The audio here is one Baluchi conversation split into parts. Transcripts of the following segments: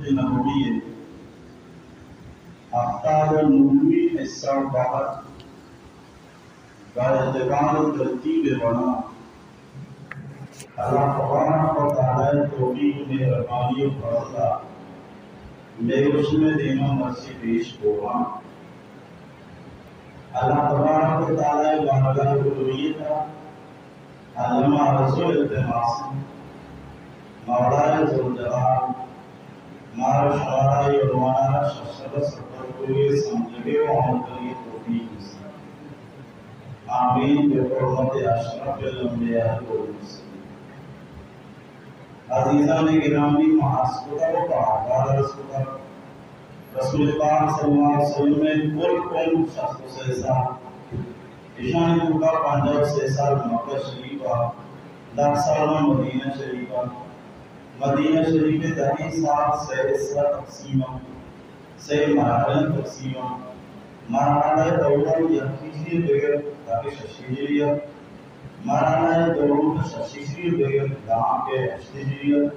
نبوی ءِ ہفتاد ءُ نہمی حصہ ءُ بہر با اعتبار ءُ ترتیب ءِ وڑا اللہ تبارک و تعالی ءِ توفیق، مہربانی ءُ فضل ءَ مئے گوشم ءِ دیما مرچی پیش بوان۔ اللہ تبارک و تعالی ءِ بارگاہ ءِ علویت ءَ الما عرض ءُ التماس، مولائے ذوالجلال مارا شمارا اے عنوان ءَ را شرشر ءُ سرپد کنگ ءُ سمجھگ ءُ عمل کنگ ءِ توفیق رسیت۔ آمین بحرمت اشرف الانبیاء والمرسلین۔ عزیزان گرامی، ما عرض کتگ ءُ بار بار عرض کتگ، رسول پاک صلی اللہ علیہ وسلم ءِ کل عمر شست ءُ سئے سال، ایشانی توکا پنجاہ ءُ سئے سال مکہ شریف ءَ، دہ سال مدینہ شریف ءَ۔ مدینہ شریف ءِ دہیں سال سئے حصہ تقسیم اَنت، سئے مرحلہ تقسیم اَنت۔ مرحلہ اول یک ہجری بگر تاکہ شش ہجری ءَ۔ مرحلہ دوم شش ہجری بگر دانکہ ہشت ہجری ءَ۔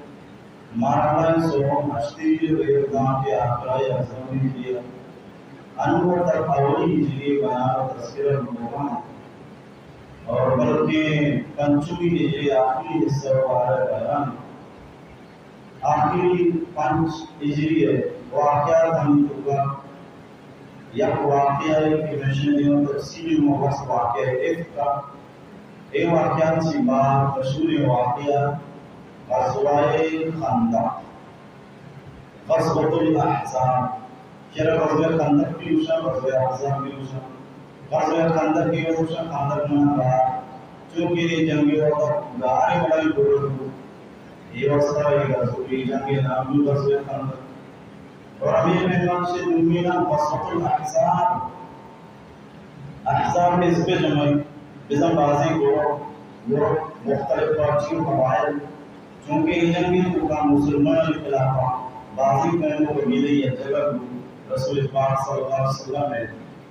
مرحلہ سوم ہشت ہجری بگر دانکہ آخرہ یازدہ ہجری ءَ۔ انور تک اولی ہجری بیان ءُ تذکرہ مکرم اَنت۔ اور بلکہ پنچمی ہجری آخری حصہ ءُ بارہ بیان۔ آخری پنچ ہجری ءِ واقعات ہمے توکا یک واقعہ ءَ کہ مشن دیما تفصیلی مبحث واقعہ افک ءَ۔ اے واقعات چی باز مشہور واقعہ غزوہ خندق، غزوۃ الاحزاب۔ چرا غزوہ خندق بھی گوشاں، غزوہ احزاب بھی گوشاں۔ غزوہ خندق بھی گوشاں، خندق مانا غار۔ چونکہ اے جنگ ءِ وقت غار ءِ بلائی بوگ بوت، اے واسطہ اے غزوہ، اے جنگ ءِ نام بھی غزوہ خندق۔ اور ہمے پیما چہ دومی نام غزوۃ الاحزاب۔ احزاب حزب جمعی، بزاں بازیں گروہ، گروہ مختلف پارٹی ءُ قبائل، چونکہ اے جنگ ءِ توکا مسلمانانی خلاف ءَ بازیں قوم ءُ قبیلہ یک جاگہ بوت، رسول پاک صلی اللہ علیہ وسلم ءِ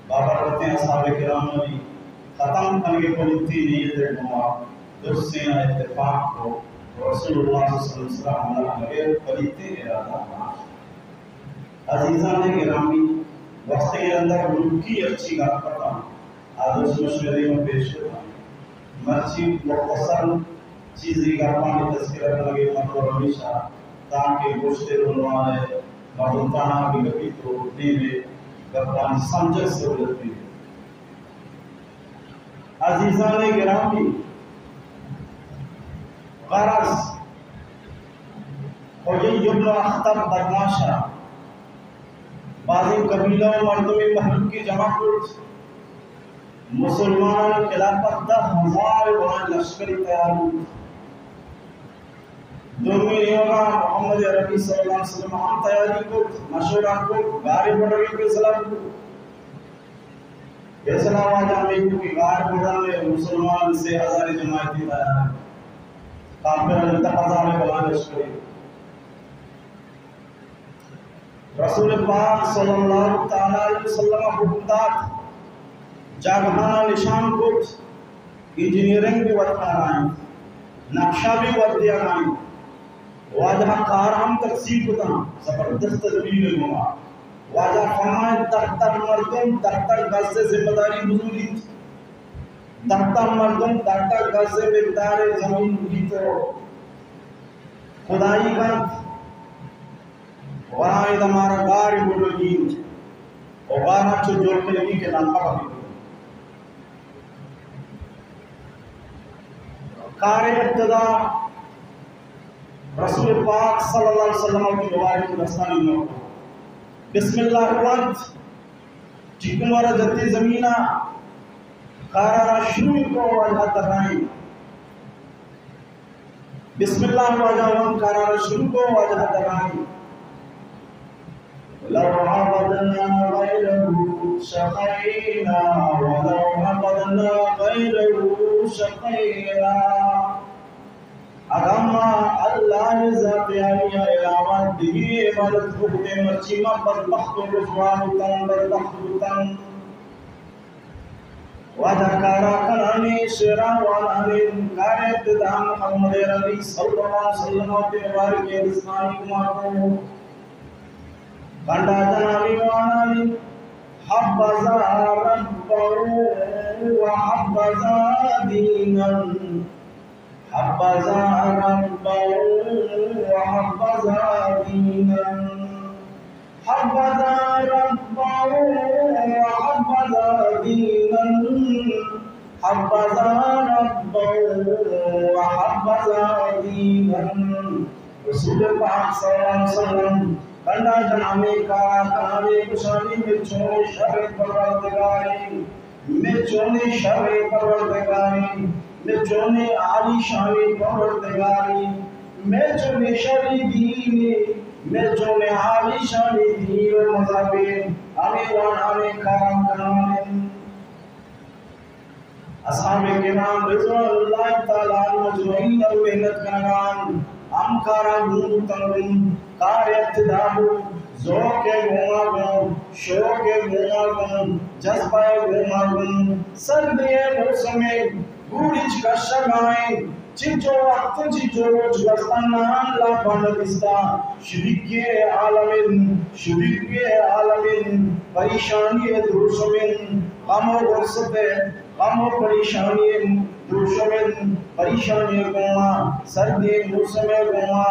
بابرکتیں اصحاب کرامانی ختم کنگ ءِ پلیتیں نیت ءِ گوما درستیں اتفاق کو، رسول اللہ صلی اللہ علیہ وسلم ءِ سرا حملہ کنگ ءِ پلیتیں ارادہ نہ داشت۔ عزیزان گرامی، وقت ءِ اندر ملکی ہرچی گپ اتاں، آ درست مشورے ءَ پیش کتاں۔ مرچی مختصر چیزے گپانی تذکرہ کنگ ءِ مطلب ہمیش اِنت تاکہ گوشت ءِ عنوان ءَ مردم تہنا بہ کپیت ءُ دیم ءِ گپانی سمجھ ءِ سہولت بہ بیت۔ عزیزان گرامی، غرض حیی ابن اخطب بدماش ءَ بازیں قبیلہ ءُ مردمے مہلوکے جمع کت، مسلمانانی خلاف ءَ دہ ہزار بلاہیں لشکرے تیار بوت۔ دومی نیمگ ءَ محمد عربی صلی اللہ علیہ وسلم ہم تیاری کت، مشورہ کت، گارے پٹگ ءِ فیصلہ بوت۔ فیصلہ واجہ ہمے بوت کہ گار پٹگ ءَ مسلمان سے ہزار جماعتی تیار اَنت، کافرانی دہ ہزار بلاہیں لشکرے۔ رسول پاک صلی اللہ تعالی علیہ وسلم ءَ حکم دات، جاگہاں نشان کت، انجینئرنگ بھی وت کنائیں، نقشہ بھی وت دیانائیں۔ واجہ کار ہم تقسیم کتاں، زبردست تدبیر گوما۔ واجہ فرمائے، دہ دہ مردم، دہ دہ گز ذمہ داری بزوریت۔ دہ دہ مردم، دہ دہ گز مقدار زمین بزوریت ءُ خدائی کنت۔ ورائے دمارا گار بوڈگی ءُ گار چو جوڑ کنگی کہ نام پتہ۔ کار ابتدا رسول پاک صلی اللہ علیہ وسلم کی مبارک دستانی نو۔ بسم اللہ وقت ٹھیک مارا جتی زمینہ کارا را شروع کو واجہ ترائیں۔ بسم اللہ واجہ وان کارا را شروع کو واجہ ترائیں۔ لو عبدنا غيره شقينا، ولو عبدنا غيره شقينا۔ اگاں ما اللہ ذات عالی علاوہ دگی عبادت بکتیں، مرچی ما بدبخت و رسوا بوتاں، بدبخت بوتاں۔ واجہ کارا کنانی شعران وانانی کار ابتدا محمد عربی صلی اللہ علیہ وسلم ءِ مبارکیں دستانی گما کو۔ بنڈا جنانی وانانی، حبذا ربا و حبذا دینا، حبذا ربا و حبذا دینا، حبذا ربا و حبذا دینا، حبذا ربا و حبذا دینا۔ رسول پاک صلی اللہ علیہ وسلم بنڈا جنانی کارا کنانی، گشانی، مئے چونیں شریں پروردگارے، مئے چونیں شریں پروردگارے، مئے چونیں عالی شانی پروردگارے، مئے چونیں شریں دینے، مئے چونیں عالی شانی دین و مذہبے، ہمے وانانی کارا کنانی۔ اصحاب کرام رضوان اللہ تعالی عنہم اجمعین ہم محنت کنگان، ہم کارا گون بوتن، کار ابتدا بو، ذوق گوما گون، شوق گوما گون، جذبہ گوما گون، سردی موسم، گوریچ کشگائیں، چنچو وقت، چنچو روچ گوستان، نان لاپا ندیستا، شریکی عالمین، شریکی عالمین، پریشانی دروشمین، غم و غصت، غم و پریشانی دروشمین، پریشانی گوما، سردی موسم گوما،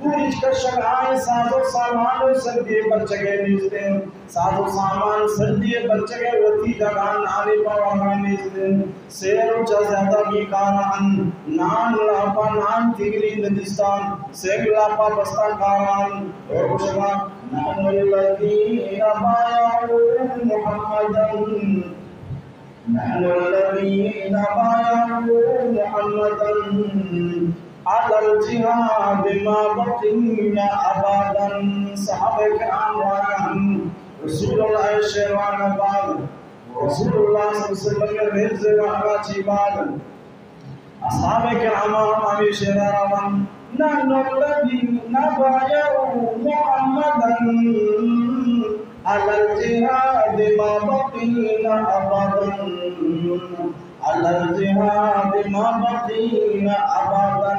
گوریچ کشگائیں، ساز و سامان و سردی بچگے نیستیں، ساز و سامان سردی بچگے وتی جگہ نانی پا وانگا نیستیں۔ سے روچا زیادہ بیکارا انت، نان لاپا نان تگلی ندیستان، سنگ لاپا بستا کاران، اور گوشگا، نحن الذين بايعوا محمدا، نحن الذين بايعوا محمدا على الجهاد ما بقينا أبدا۔ صحابہ کرام وانان رسول اللہ شعر وانا بعد، رسول اللہ صلی اللہ علیہ وسلم ءِ رمز ءِ وانگا چی بعد، اصحاب کرام ہم ہمے شعر ءَ را وان، نحن الذين بايعوا محمدا على الجهاد ما بقينا أبدا، على الجهاد ما بقينا أبدا۔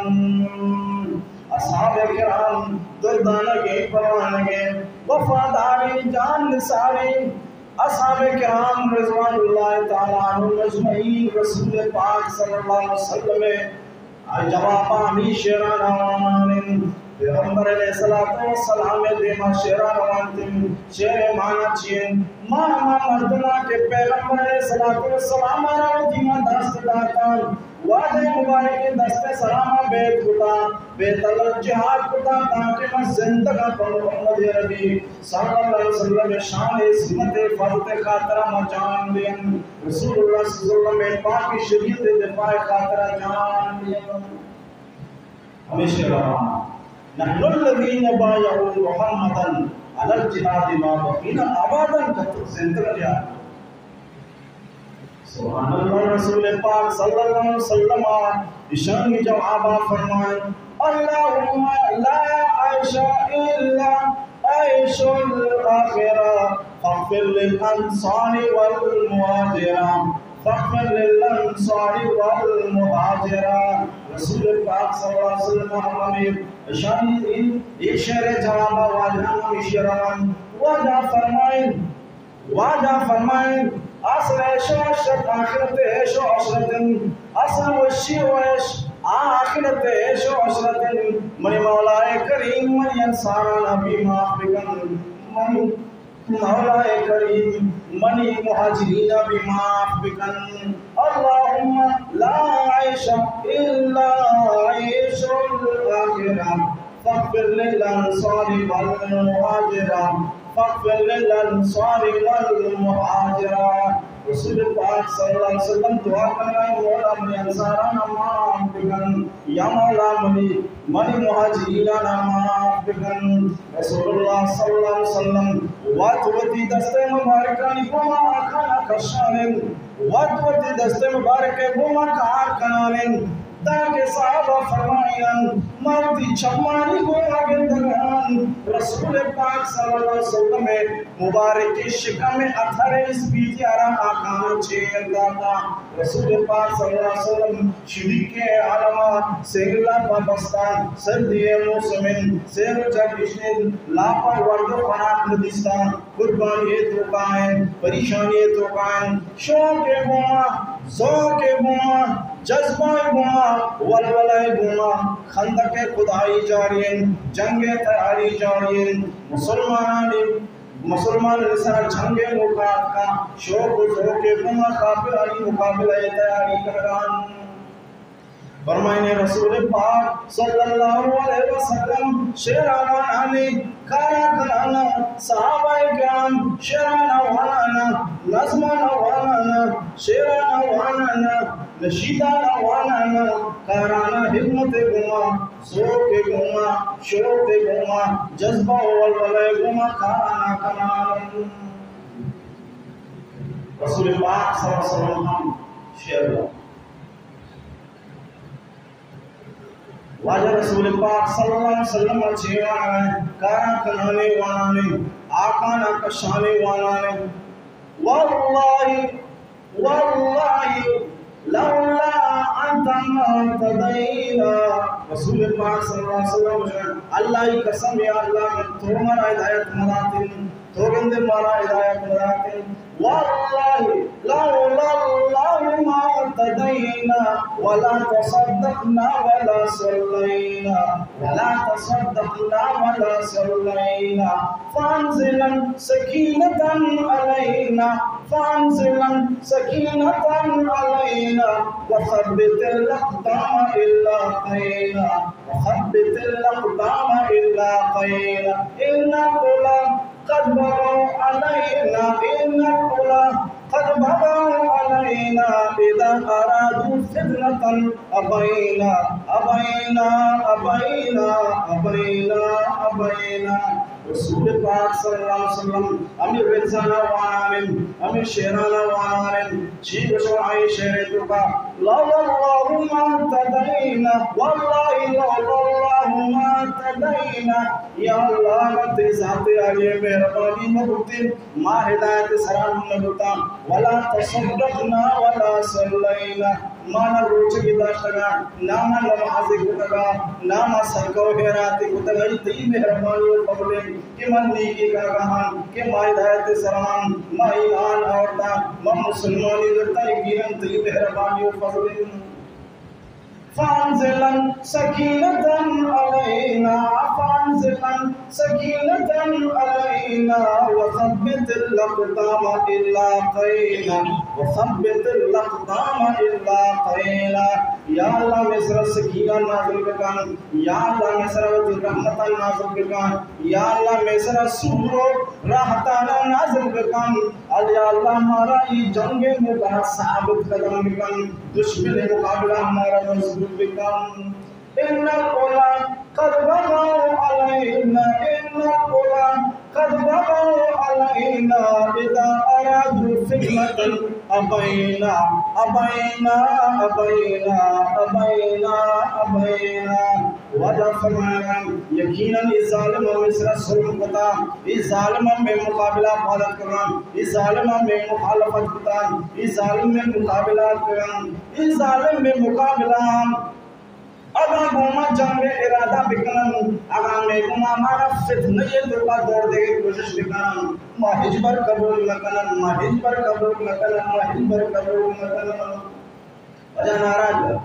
اصحاب کرام دردانگیں، پروانگیں، وفاداریں، جان نثاریں، اصحاب کرام رضوان اللہ تعالی عنہم اجمعین رسول پاک صلی اللہ علیہ وسلم ءِ جوابا ہمے شعرانا وانان انت۔ پیغمبر علیہ الصلوۃ والسلام ءِ دیما شعرانا وانت انت۔ شعر ءِ معنی چی انت؟ ما ہما مردماں کہ پیغمبر علیہ الصلوۃ والسلام ءَ را وتی ما دست داتاں، واجہ مبارکیں دست ءِ سرا ما بیعت کتا، بیعت علی الجہاد کتا، تاکہ ما زندگاں پہ محمد عربی صلی اللہ علیہ وسلم ءِ شان ءُ عظمت ءُ فضل ءِ خاطرا ما جان دیم۔ رسول اللہ صلی اللہ علیہ وسلم ءِ پاکی شریعت ءِ دفاع ءِ خاطرا جان دیم۔ ہمیشہ روان، نحن الذين بايعوا محمدا على الجهاد ما بقينا أبدا، کتک زندگ جان۔ سبحان اللہ، رسول پاک صلی اللہ علیہ وسلم اشانی جوابا فرمائیں، اللهم لا عيش إلا عيش الآخرة فاغفر للأنصار والمهاجرة، فاغفر للأنصار والمهاجرة۔ رسول پاک صلی اللہ علیہ وسلم ہمیں اشانی اے شعر جوابا واجہ ہمیں شعران واجہ فرمائیں، واجہ فرمائیں، اصل عیش و عشرت آخرت عیش و عشرت انت، اصل وشی و عیش آ آخرت عیش و عشرت انت۔ منی مولا کریم منی انصارانا بے معاف بکن، منی مولا کریم منی مہاجرینا بے معاف بکن۔ اللهم لا عيش إلا عيش الآخرة فاغفر للأنصار والمهاجرة، فاغفر للأنصار والمهاجرة۔ رسول پاک صلی اللہ علیہ وسلم دعا کنگا، مولا منی انصارانا معاف بکن، یا مولا منی، منی مہاجرینانا معاف بکن۔ رسول اللہ صلی اللہ علیہ وسلم وت وتی دست مبارکانی گوما آخانا کشان انت، وت وتی دست مبارک گوما کار کنان انت۔ دانکہ صحابہ فرمائینن، ما وتی چمانی گوما گندگاں، رسول پاک صلی اللہ علیہ وسلم مبارک شکم اثر اسپیتی آرا آقا چیر داتا۔ رسول پاک صلی اللہ علیہ وسلم شریک عالم سیلا پا بستان، سردی موسم سیر جب اشن لاپا ورد و فراق ندیستان۔ قربانی توکائن، پریشانی توکائن، شوق گوما، ذوق گوما، جذبہ گوما، ولولہ گوما، خندق خدائی جاری انت، جنگ تیاری جاری انت، مسلمانانی، مسلمان سر جنگ مقابلہ، شوق و ذوق گوما کافرانی مقابلہ تیاری کران۔ فرمائنے رسول پاک صلی اللہ علیہ وسلم، شعرا وانانے کارا کنانا، صحابہ کرام شعرانا وانانا، نظمانا وانانا، شعرانا وانانا، نشیدانا وانانا، کارانا ہمت گوما، ذوق گوما، شوق گوما، جذبہ و ولولہ گوما کارانا کنانا۔ رسول پاک صلی اللہ علیہ وسلم ہم شعر واجہ رسول پاک صلی اللہ علیہ وسلم چیوانا کارا کنانے وانانے، آقانا کشانے وانانے۔ واللہ، واللہ، لولا انت ما اهتدینا۔ رسول پاک صلی اللہ علیہ وسلم، اللہ کی قسم، یا اللہ، من تو مارا ہدایت مداتن۔ تو گندے مارا ہدایت مداتے۔ واللہ لولا اللہ ما اهتدینا ولا تصدقنا ولا صلینا، ولا تصدقنا ولا صلینا۔ فانزلا سکینة علینا، فانزلا سکینة علینا وثبت الاقدام ان لاقینا۔ وثبت الاقدام ان لاقینا۔ ان العلا قد بغوا علینا، ان العلا قد بغوا علینا، اذا ارادوا فتنة ابینا، ابینا، ابینا، ابینا، ابینا۔ رسول پاک صلی اللہ علیہ وسلم ہمیں رمضان وانان، ہمیں شعران وانان، چی گوشو آئی شعر توکا، لولا اللہ ما اهتدینا، واللہ لولا اللہ ما اهتدینا۔ یا اللہ، من تئی ذات عالی مہربانی نہ بوتیں، ما ہدایت سرا نہ بوتاں۔ ولا تصدقنا ولا صلینا، ما نہ روچگی داشتگا، نہ ما نماز کتگا، نہ ما صدقہ و خیرات کتگا، اے تئی مہربانی و فضل انت کہ من نیکی کنگا ہاں، کہ ما ہدایت سرا ہاں، ما ایمان آورتا، ما مسلمانی زرتا، یقیناً تئی مہربانی و فضل انت۔ فانزلا سکینة علینا، فانزلا سکینة علینا وثبت الاقدام ان لاقینا، وثبت الاقدام ان لاقینا۔ یا اللہ، مئے سرا سکینہ نازل بکن۔ یا اللہ، مئے سرا وتی رحمتاں نازل بکن۔ یا اللہ، مئے سرا سرور و راحتانا نازل بکن۔ یا اللہ، مارا اے جنگ مبارک ثابت قدم بکن، دشمن مقابلہ مارا مضبوط بکن۔ ان العلا قد بغوا علینا، ان العلا قد بغوا علینا، اذا ارادوا فتنة ابینا، ابینا، ابینا، ابینا، ابینا۔ واجہ فرمائنا، یقیناً اے ظالم مئے سرا ظلم کتا، اے ظالم مئے مقابلہ پالت کنا، اے ظالم مئے مخالفت کتا، اے ظالم مئے مقابلہ کنا، اے ظالم مئے مقابلہ۔ اگاں گوما جنگ ارادہ بکنن، اگاں مئے گوما مارا فتنہ توکا دور دے کوشش بکنن، ما ہچبر قبول نہ کنن، ما ہچبر قبول نہ کنن، ما ہچبر قبول نہ کنن۔ واجہ ناراض۔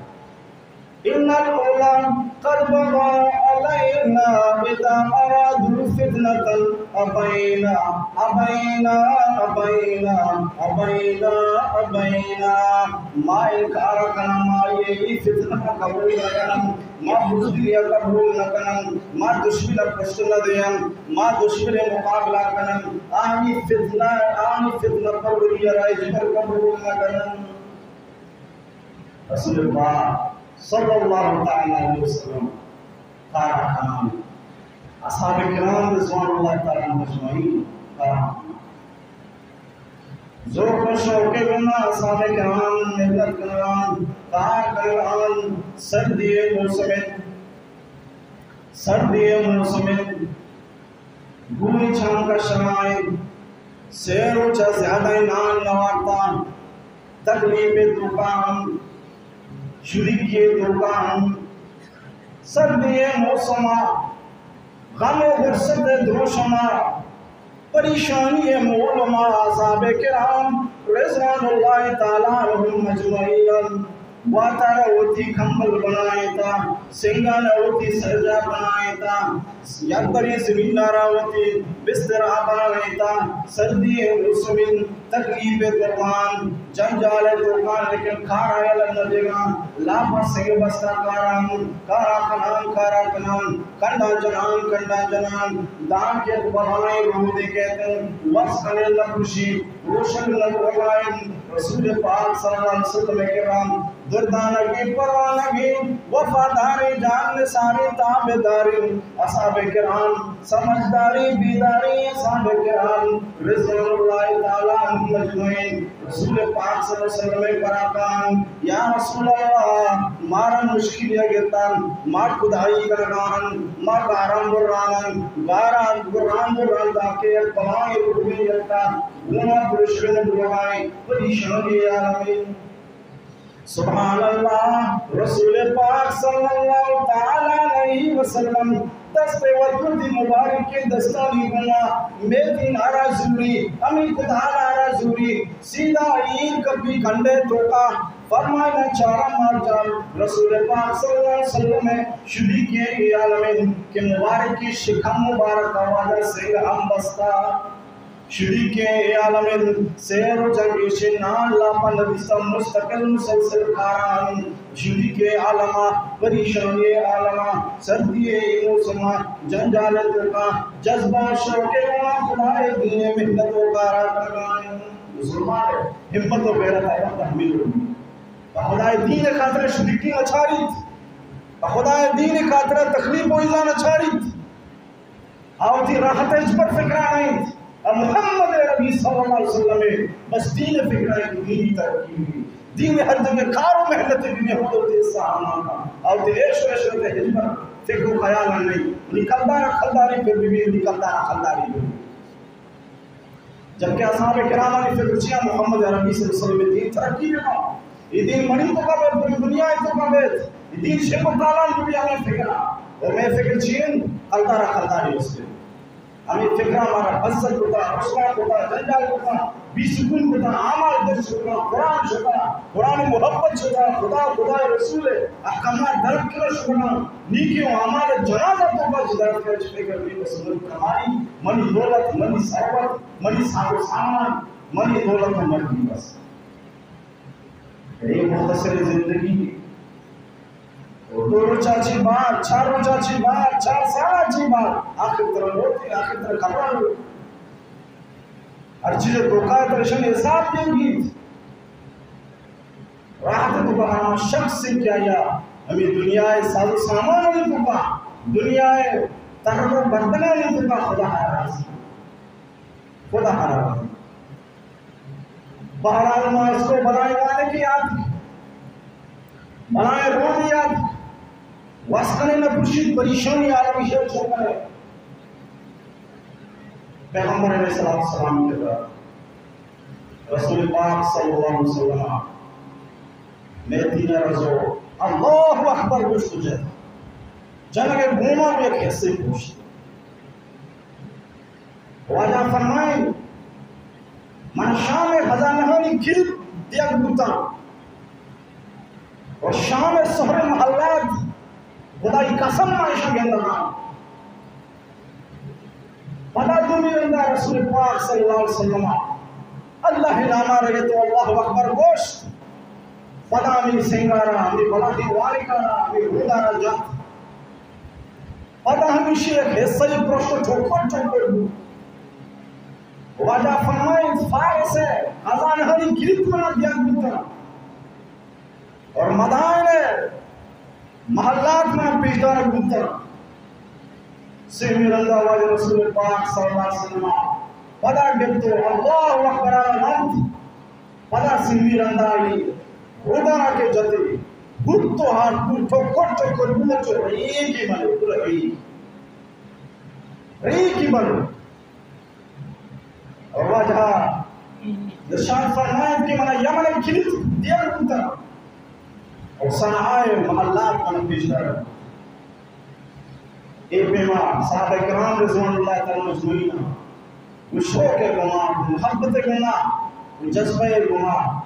ان العلا قد بغوا علینا، اذا ارادوا فتنة ابینا، ابینا، ابینا، ابینا، ابینا۔ ما انکار کناں، ما اے فتنہ قبول نہ کناں، ما بزدلی قبول نہ کناں، ما دشمن پشت نہ دیاں، ما دشمن مقابلہ کناں، آنی فتنہ، آنی فتنہ پروری را ہچبر قبول نہ کناں۔ رسول پاک صلی اللہ تعالی علیہ وسلم کارا کنان، اصحاب کرام رضوان اللہ تعالی علیہم اجمعین کارا کنان۔ ذوق و شوق گوما اصحاب کرام محنت کنان، کار کنان، سردی موسم، سردی موسم، گوری چم کشائیں، سے روچ ءَ زیادہ نان نہ وارتاں، تکلیف ءِ توکا ہم، شریکی ءِ توکا ہم، سردی ءِ موسم ءَ، غم ءُ غصت ءِ دروشم ءَ، پریشانی ءِ مولم ءَ، اصحاب کرام رضوان اللہ تعالی عنہم اجمعین واتارا وتی کمبل بنائینتا، سنگانا وتی سرجا بنائینتا، یک بری زمین ءَ را وتی بستر ءَ بنائینتا، سردی ءِ موسم انت، تکلیف ءِ درمان، جنجال ءِ درمان، لیکن کار آیل نہ دیگاں، لاپا سنگ بستا کاراں، کارا کنان، کارا کنان، کنڈا جنان، کنڈا جنان، دانکہ بلائیں رودے کہتن، وس کنے نہ پرشی، روشن نہ بلائیں، رسول پاک صلی اللہ علیہ وسلم کرام، دردانگیں، پروانگیں، وفاداریں، جان نثاریں، تابعداریں، اصحاب کرام، سمجھداریں، بیداریں، اصحاب کرام، رضوان اللہ تعالی عنہم اجمعین، رسول پاک صلی اللہ علیہ وسلم ءِ کرا کاں، یا رسول اللہ، مارا مشکل ءَ گرتن، ما کدائی کنگان، ما گاران برانن، گاران بران بران دانکہ یک بلائیں روگے یکا، گوما پریشان بوگائیں، پریشانی عالمین۔ سبحان اللہ، رسول پاک صلی اللہ تعالی علیہ وسلم دست ءَ وت وتی مبارکیں دستانی گوما میتین ءَ را زوری، ہمے کدال ءَ را زوری، سیدھا ایر کپی کنڈ ءِ توکا، فرمائنا چارا مارجال، رسول پاک صلی اللہ علیہ وسلم ءِ شریکیں اے عالمین کہ مبارکیں شکم مبارک ءَ واجہ سنگ ہم بستا۔ شریکیں اے عالمین سیر و جنگیشیں نان لاپا ندیستا، مستقل مسلسل کاران۔ شریکیں عالما، پریشانی عالما، سردی اے موسما، جنجال توکا، جذبہ و شوق ءِ گوما خدائے دین ءِ محنت و کارا کنگان۔ مسلمان ہمت و غیرت ءِ وقت ہمے لوٹی۔ خدائے دین ءِ خاطر شریکی نچاریت، خدائے دین ءِ خاطر تکلیف و ایزا نچاریت۔ آ وتی راحت ءِ ہچبر فکرا نہ انت۔ آ محمد عربی صلی اللہ علیہ وسلم ءِ بس دین ءِ فکرا انت، دینی ترقی بہ بیت۔ دین ءِ ہر جگہ کار و محنت بہ بیت، خود وتی حصہ ہما کن۔ آ وتی عیش و عشرت ءِ ہچبر فکر و خیال نہ انت۔ نی کلدار کلداری پر بہ بیت، نی کلدار کلداری پر بہ بیت۔ جبکہ اصحاب کرامانی فکر چیا؟ محمد عربی صلی اللہ علیہ وسلم ءِ دین ترقی بہ کن، اے دین منی توکا بیت، پوری دنیا ءِ توکا بیت، اے دین شپ و تالان بہ بیت، ہمے فکرا۔ و مئے فکر چی انت؟ کلدارا کلداری بس انت۔ ہمے فکرا مارا بزگ کتا، رسوا کتا، جنجال کتا، بے سکون کتا، اعمال دست شتا، قرآن شتا، قرآن ءِ محبت شتا، خدا، خدا ءِ رسول ءِ احکامات درک کنگ شتا، نیکی و اعمال ءِ جنازہ توکا جدا کنگ، فکر بہ بس منی کمائی، منی دولت، منی ثروت، منی ساز و سامان، منی دولت و مردی بس۔ اے مختصر زندگی، دو روچا چی بار، چار روچا چی بار، چار سالا چی بار، آخر ترا لوٹی، آخر ترا قبر لوٹی۔ ہر چیز توکا ترشن حساب دیں گیت۔ راحت توکا ہما شخص کہ آیا ہمے دنیا ءِ ساز و سامانانی توکا، دنیا ءِ تر و بردنانی توکا خدا ءَ راضی، خدا ءَ راضی۔ بہرحال ما اس کو بلائیں وانگے یات، بلائیں رودے یات، وس کنے نہ پرشیت، پریشانی عالمی شر چون کرے۔ پیغمبر علیہ الصلوۃ والسلام کے بعد رسول پاک صلی اللہ علیہ وسلم میتین ءَ رزو اللہ اکبر گوشت و جت۔ جنگ ءِ گوما یک حصے پوشت۔ واجہ فرمائیں، من شام ءِ خزانہانی کلید دیگ بوتاں و شام ءِ سہر ءِ محلات، خدائی قسم، ما ایشاں گندگاں۔ پدا دومی رندا رسول پاک صلی اللہ علیہ وسلم اللہ ءِ ناما رگت و اللہ اکبر گوشت۔ پدا ہمے سنگارا، ہمے بلاہیں وانکارا، ہمے رودارا جت۔ پدا ہمیشی یک حصہ ای پرشت و ٹوکر ٹوکر بوت۔ واجہ فرمائیت، فارس ءِ خزانہانی کلید منا دیگ بوتاں اور مدائن ءِ محلات منا پیش دارگ بوتاں۔ سیمی رندا واجہ رسول پاک صلی اللہ علیہ وسلم پدا گپت و اللہ اکبر ءَ رند۔ پدا سیمی رندا آئی رودانا کہ جتے، بوت و ہار بوت، ٹکر ٹکر بوت، چو ریگی بلے، پورا ریگ۔ ریگی بلے۔ اور واجہ ارشاد فرمائیں کہ منا یمن کلیت دیگ بوتا اور صنعاء محلات منا پیش دار۔ اے پیما صحابہ کرام رضوان اللہ تعالی علیہم اجمعین، وہ شوق گما، محبت گما، وہ جذبہ گما،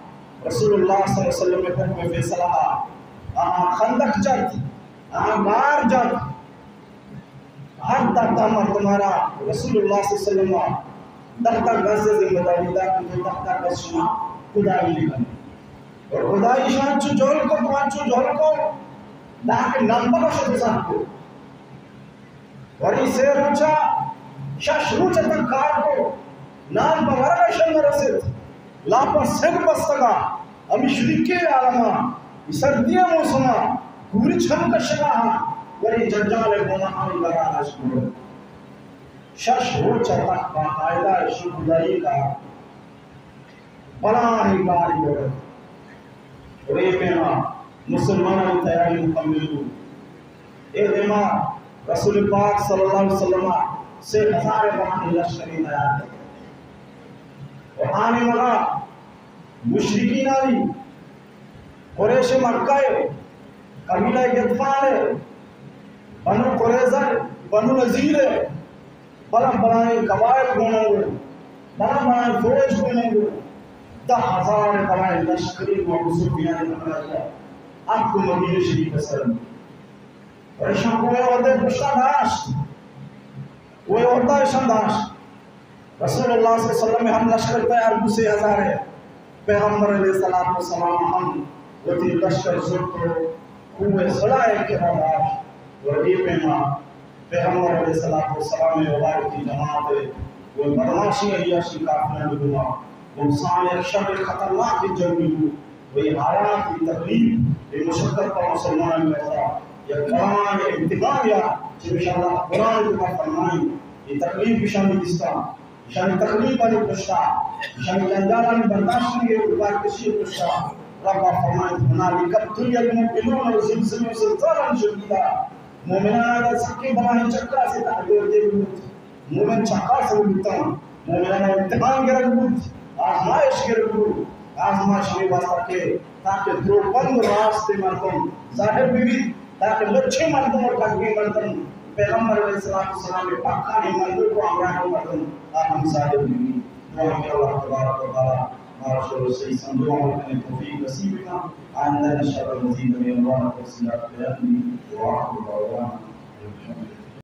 رسول اللہ صلی اللہ علیہ وسلم حکم فیصلہ، آ خندق جت، آ غار جت، ہر دہ تا مردمارا رسول اللہ صلی اللہ علیہ وسلم دہ تا گز ذمہ داری دا کہ دہ تا گز شما خدائی لکھن۔ اور خدائی شان چو جول کو، تو چو جول کو، لاکھ نمبر شد سان کو۔ وری سے روچا، شش روچ تک کار کو، نان پہ ورگ شن رسیت، لاپا سگ بستگا، ہمیں شریکے عالما، سردی موسما، پوری چھم کشگا ہاں، وری جنجال گونا ہم لگا نشکر۔ شش روچ تک باقاعدہ شکردائی کا بلاہیں کارے کرت۔ اور اے پیما مسلمانانی تیاری مکمل بوت۔ اے دیما رسول پاک صلی اللہ علیہ وسلم سے ہزار بلاہیں لشکری تیار کرت۔ اور آنے مگا مشرکینانی قریش مکہ ء، قبیلہ غطفان ء، بنو قریظہ ء، بنو نضیر ء، بلاں بلائیں قبائل گون انت، بلاں بلائیں فوج گون انت، دہ ہزار بلائیں لشکری گون ابو سفیان ء ہمراہی ء، اتک مدینہ شریف ء سر۔ اور اشاں کوہ احد ء پشتا داشت، کوہ احد ء اشاں داشت۔ رسول اللہ صلی اللہ علیہ وسلم ہم لشکر تیار بو، سے ہزار ہے۔ پیغمبر علیہ الصلوۃ والسلام ہم وتی لشکر زرت و کوہ صلا ء کرا داشت۔ و اے پیما پیغمبر علیہ الصلوۃ والسلام ء مبارکی جماعت ء و بدمعاشی عیاشی قافلہ نگما، گمسان یک شر خطرناک جنگی بو۔ و اے حالات، اے تکلیف، اے مشقت پہ مسلمانانی واسطہ یک بلاہیں امتحانے آ، چمیشا اللہ قرآن ء توکا فرمائیں، اے تکلیف اشانی دیستا، اشانی تکلیفانی پشتا، اشانی جنجالانی برداشت کنگے و دوبار کشی پشتا، رب ء فرمائیں، هنالك ابتلي المؤمنون وزلزلوا زلزالا شديدا۔ مومنان ادا سکیں بلاہیں چکاسے تہا دور دے بوت۔ مومن چکاس بوتاں، مومنان امتحان گرگ بوت، آزمائش گرگ بوت، آزمائش ہمے واسطہ کہ تاکہ دروگبند و راست مردم ظاہر بہ بیت، تاکہ لچھیں مردم و ٹگیں مردم، پیغمبر علیہ الصلوۃ والسلام ء پکانیں مردم و ہمراہیں مردم آ ہم ظاہر بہ بیت۔ دعا کہ اللہ تبارک و تعالی مارا شر صحیح سمجھ و عمل کنیں توفیق نصیب کن۔ آئندہ انشاءاللہ مزید ہمے عنوان و تفصیلات بیان بی۔ وآخر دعوانا الحمدللہ۔